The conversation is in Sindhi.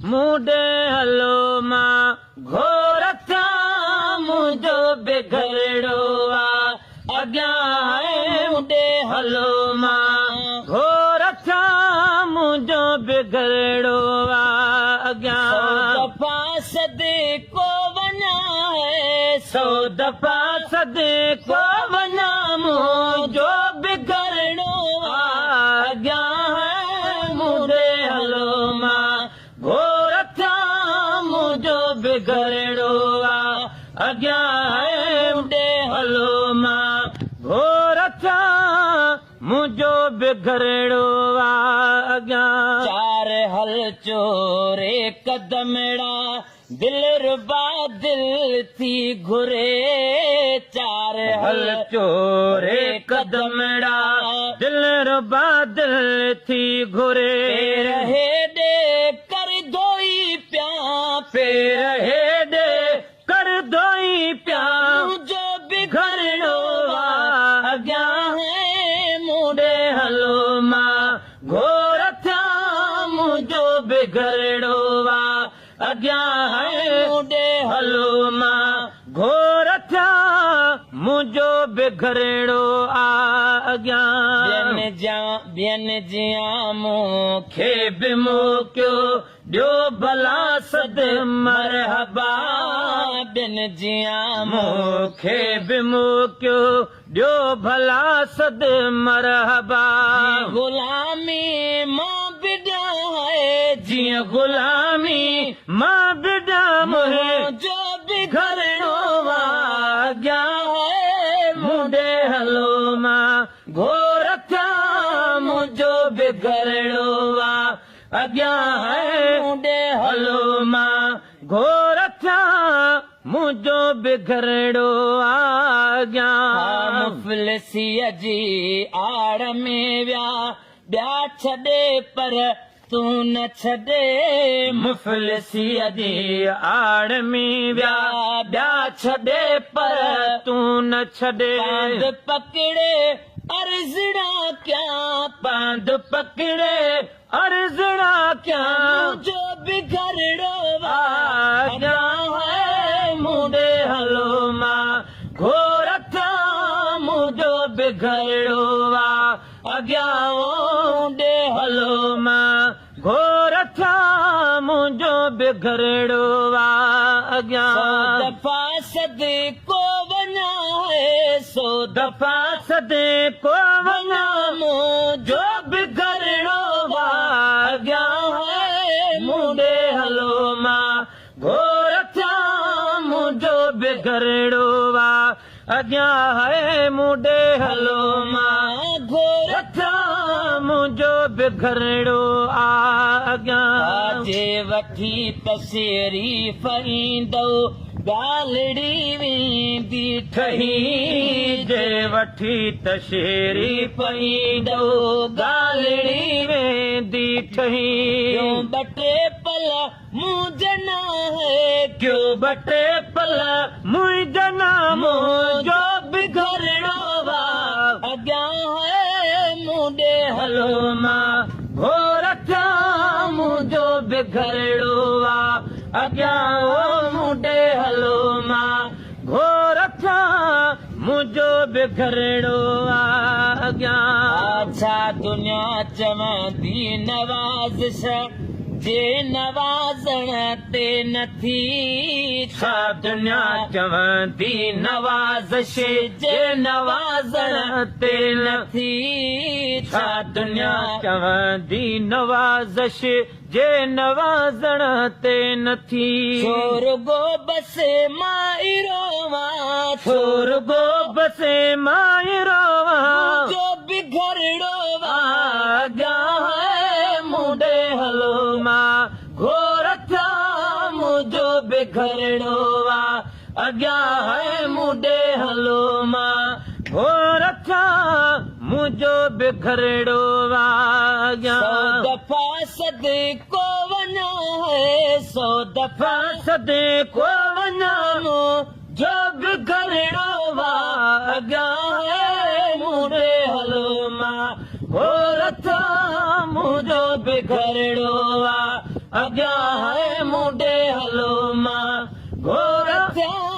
مون ڏي هلو مان گهور ٿيان منهنجو به گهرڙو آ اڳيان ۽ مون ڏي هلو مان گهور ٿيان منهنجو به گهرڙو آ اڳيان. سو دفعا صدقو وڃان هي. سو دفعا صدقو وڃان منهنجو به گهرڙو آ اڳيان ۽ مون ڏي هلو مان گهور ٿيان منهنجو به گهرڙو آ اڳيان ۽ مون ڏي هلو مان گهور ٿيان منهنجو به گهرڙو آ اڳيان. چار هل چوري قدمڙا دلربا دل ٿي گهري. چار هل چوري قدمڙا دلربا دل ٿي گهري. پير هيڏي ڪر ڌوئي پيان. پير هيڏي ڪر ڌوئي پيان. منهنجو به گهرڙو آ اڳيان ۽ مون ڏي هلو مان گهور ٿيان منهنجو به گهرڙو آ اڳيان ۽ مون ڏي هلو مان گهور ٿيان منهنجو به گهرڙو آ اڳيان. ٻين جيان مون کي به موقعو ڏيو ڀلا صد مرحبا. ٻين جيان مون کي به موقعو ڏيو ڀلا صد مرحبا. جيئن غلامي مان به ڏيان هي. جيئن غلامي مان به ڏيان منهنجو به گهرڙو آ اڳيان هي. مون ڏي هلو مان گهور ٿيان منهنجو به گهرڙو آ اڳيان هي. مون ڏي هلو مان گهور ٿيان منهنجو به گهرڙو آ اڳيان. مفلسيء جي آڙ ۾ ويا ٻيا ڇڏي پر تون نه ڇڏي. مفلسيء جي آڙ ۾ ويا ٻيا ڇڏي پر تون نه ڇڏي. پاند پڪڙي عرضڙا ڪيان. پاند پڪڙي عرضڙا ڪيان. منهنجو به گهرڙو آ اڳيان هي مون ڏي هلو مان گهور ٿيان منهنجو به گهرڙو آ اڳيان مون ڏي هلو مان گهور ٿيان منهنجو به گهرڙو آ اڳيان. سو دفعا صدقو وڃان هي. سو دفعا صدقو وڃان منهنجو به گهرڙو آ اڳيان هي مون ڏي هلو مان گهور ٿيان منهنجو به گهرڙو آ اڳيان هي مون ڏي هلو مان گهور ٿيان منهنجو به گهرڙو آ اڳيان. جي وٺي تشريف ايندؤ ڳالهڙي ويندي ٺهي. جي وٺي تشريف ايندؤ ڳالهڙي ويندي ٺهي. ٻيو ٻه ٽي پل مون جنا هي. ڪيو ٻه ٽي پل منهنجنا منهنجو به گهرڙو آ اڳيان هي مون ڏي هلو مان گهور ٿيان منهنجو به گهرڙو آ اڳيان مون ڏي هلو مان گهور ٿيان منهنجو به گهرڙو آ اڳيان. ڇا دنيا چوندي نوازش جي نوازڻ تي نه ٿي. ڇا دنيا چوندي نوازش جي نوازڻ تي نه ٿي. ڇا دنيا چوندي نوازش جي نوازڻ تي نه ٿي. ڇو رڳو بس مان ئي رووان. ڇو رڳو بس مان ئي رووان. منهنجو به گهرڙو آ اڳيان هي مون ڏي هلو مان گهور ٿيان منهنجو به گهرڙو آ اڳيان هي مون ڏي هلو مان گهور ٿيان منهنجو به گهرڙو آ اڳيان. سو دفعا صدقو وڃان هي. سو دفعا صدقو وڃان منهنجو به گهرڙو آ اڳيان هي مون ڏي هلو مان گهور ٿيان منهنجو به گهرڙو آ اڳيان. اڳيان هاء مون ڏي هلو مان گهور ٿيان.